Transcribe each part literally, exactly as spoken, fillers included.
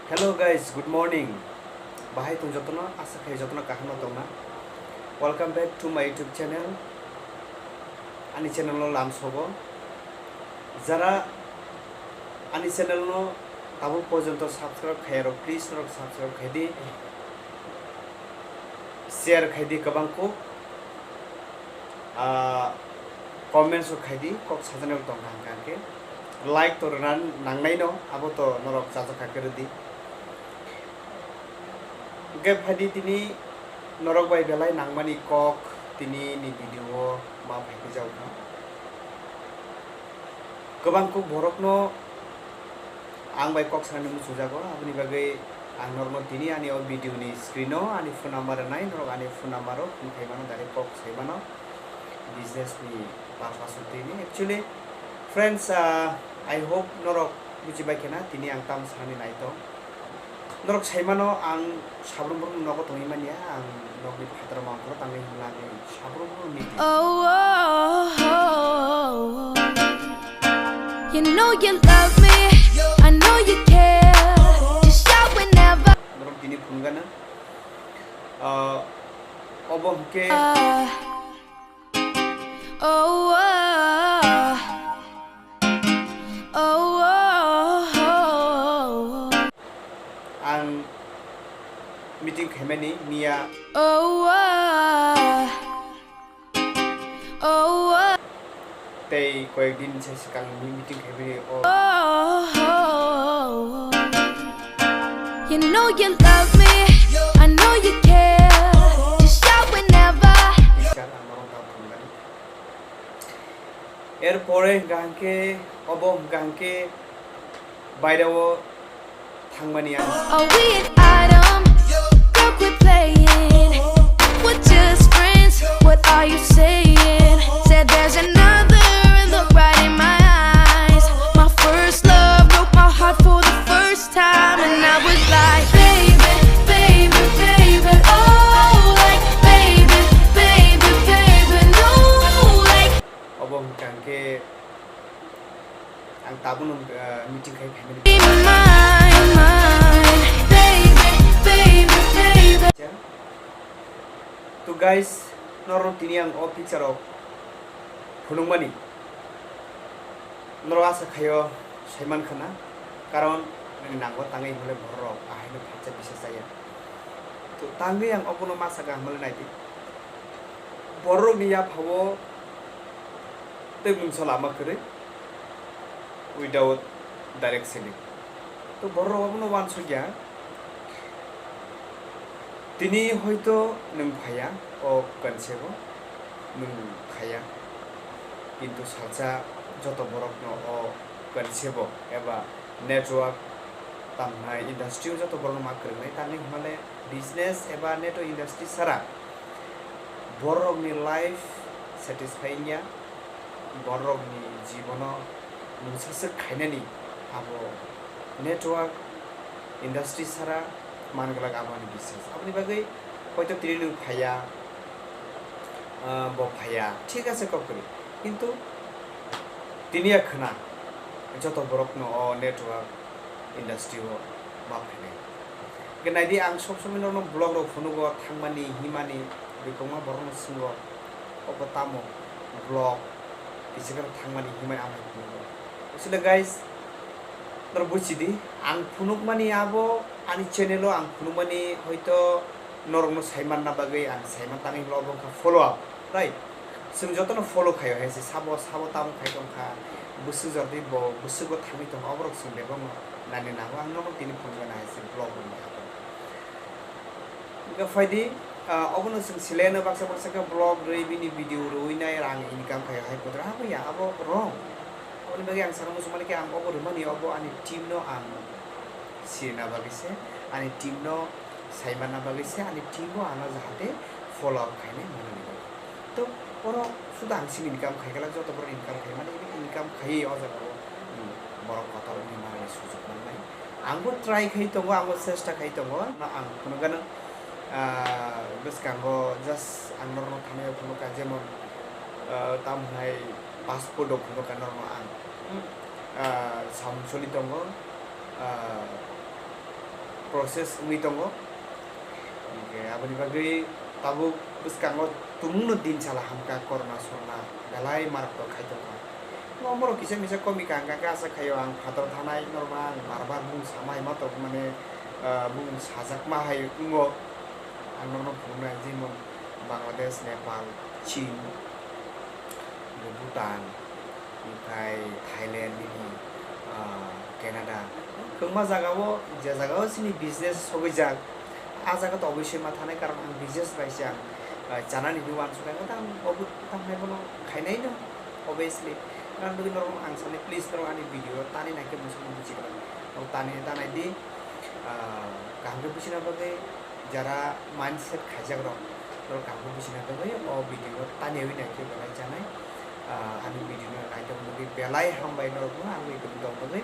Hello guys, good morning. Bahai tong jotono, asa khai jotono kaham no tongna. Welcome back to my YouTube channel. Ani channel no lam sogo. Jara ani channel no tabuk porjonto subscribe khaya rok, please norok subscribe khai di. Share khai di kwbang kuk. Ah, comments o khai di, kok sajani rok tong kha hwnkhe. Like to rwna nangnai no, abo to norok chajak kha khe rwdi. Hwnkhe phai di tini norok bai belai nangmani kok tini ni video o ma phai khe jago kha. Kwbang kuk borokno ang bai kok sanani muchungjago, aboni bagwi ang norokno tini ani o video ni screen o ani phone number rwnai, norok ani phone number o phone khai mano, direct kok sai mano business ni purpose o tini. Actually, friends, ah, I hope norok buji bai khena tini ang tamo sanani naitong. Norok sai mano, ang sabrum brum nogo tongwi manya, ang nokni phataro mangkhoro tangwi himla ang sabrum brum meeting. Oh, oh, oh, oh. You know you love me, I know you care. Just shout whenever. Norok tini phunugana. Ah, obo hwnkhe. Ah. Oh, oh, oh, oh, oh. Ang meeting khaimani miya. Oh, oh, oh, oh. Tei koyek din se swkang meeting khaimani o. Oh, oh, oh. You know you love me, I know you care. Just shout whenever. Ang norok tamo phunugani. Erpore hwnkha hwnkhe, obo hwnkha hwnkhe baireo thangmani ang. Are we an item? Girl, quit playing. We're just friends. What are you saying? Said there's another look right in my eyes. My first love broke my heart for the first time, and I was like, baby, baby, baby, oh, like, baby, baby, baby, no, like. Obo hwnkha hwnkhe ang tabukno, ah, meeting khai phaimani. Be mine, mine, baby, baby, baby. To guys, norok tini ang o picture rok phunukmani. Norok asa khaio saiman khana, karon nini nango tangwi himle borok ahaino phatsa bisa chaya. To tangwi ang obono ma saka himle naidi. Borokni yaphao tei mungsa lama kwrwi without direct selling. To borok obono uansukya. Tini hoito nwng phaiya, o kansebo nwng khaiya, kintu salsa joto borokno o kansebo eba network tamnai industry o joto borokno ma kwrwngnai, tamni hwnmale business eba network industry sara borokni life satisfying ya. Borokni jibono mungsa swk khainani abo network industry sara man glak abo ani biswas. Aboni bagwi hoito tini nwng phaiya, ah, bo phaiya, thik ase kok kwrwi. Kintu tini ya khwna joto borokno o network industry o ma phainai. Hwnkhe naidi, ang sob somoi norokno vlog rok phunugo, thangmani, himani, bikokma borokno swngo, obo tamo vlog, kisa kheno thangmani, himani, amai phunugo. Actually guys, norok buchidi, ang phunukmani abo ani channel o ang phunukmani hoito norokno saimanna bagwi ang saiman tangwi hwnba obo wngkha follow up. Right? Chwng jotono follow khaio hai se, sabo, sabo tamo khai tong kha, bwswk jordi bo, bwswk bo thangwi tong kha, oborok chwng bebakno nani nango, ang nono tini phone gana hai se vlog rwna hai. Hwnkhe phaidi, ah, obono chwng seleno baksa baksa khe vlog rwi, bini video rwi nai rang income khaio hai, kotor abo ya, abo wrong. Aboni bagwi ang sana muchungmani khe ang obo rwmani, obo ani team no ang sirina bagwi se, ani team no saimanna bagwi se, ani team bo ano jahate follow up khainai manani bagwi. To oro suda ang sini income khai glak, joto borok income khai mani, income khai o jaga o, hmm, borok kotor wngwi manani sujuk mannai. Ang bo try khai tongo, ang bo chesta khai tongo, no ang phunukgano, ah, bwskango just ang norokno thani phunukha, jemon, ah, tamo hai passport rok phunukha norokno ang, hmm, ah, samung choli tongo, ah, process wngwi tongo. Hwnkhe aboni bagwi tabuk bwskango tumungno din sala hamkha, korna sorna belai maraktok khai tongkha. Norok kisa misa komika hwnkha khe asa khaio ang phataro thanai, norokno ang bar bar bung sama hai ma tongo, mane, ah, bung sajakma hai wngo. Ang norokno phunuknai, jemon Bangladesh, Nepal, Chin, Bhutan, omohai Thailand nini, ah, Canada, kwbangma jagao, je jagao chini business sogwijak, ah jaga to obviously ma thanai, karon ang business bai se ang, ah, chanani hinwi uansukha, tamo obo tamo hai bono khainai no, obviously. Karon bini norok ang sanai, please norok ani video tani naikhe muchungma buji rw, norok tani tanai di, ah, kaham khe buchina bagwi, jara mindset khaijak rok, norok kaham khe buchina bagwi o video o taniyawi naikhe belai chanai. Ah, ani video no naitong bagwi belai hambai norokno, ang bai kwrwng tong bagwi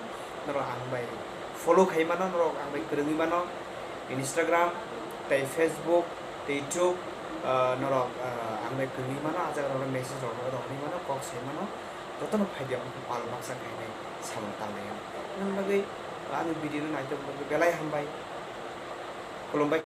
norok ang bai follow khai mano, norok ang bai kwrwngwi mano Instagram tei Facebook tei YouTube, ah, norok, ah, ang bai kwrwngwi mano, ah jaga rok message rok rokni mano, kok sai mano, jotono phai di, ang pal baksa khainai samung tangnai. Nang bagwi ani video no naitong bagwi belai hambai. Khulumbai.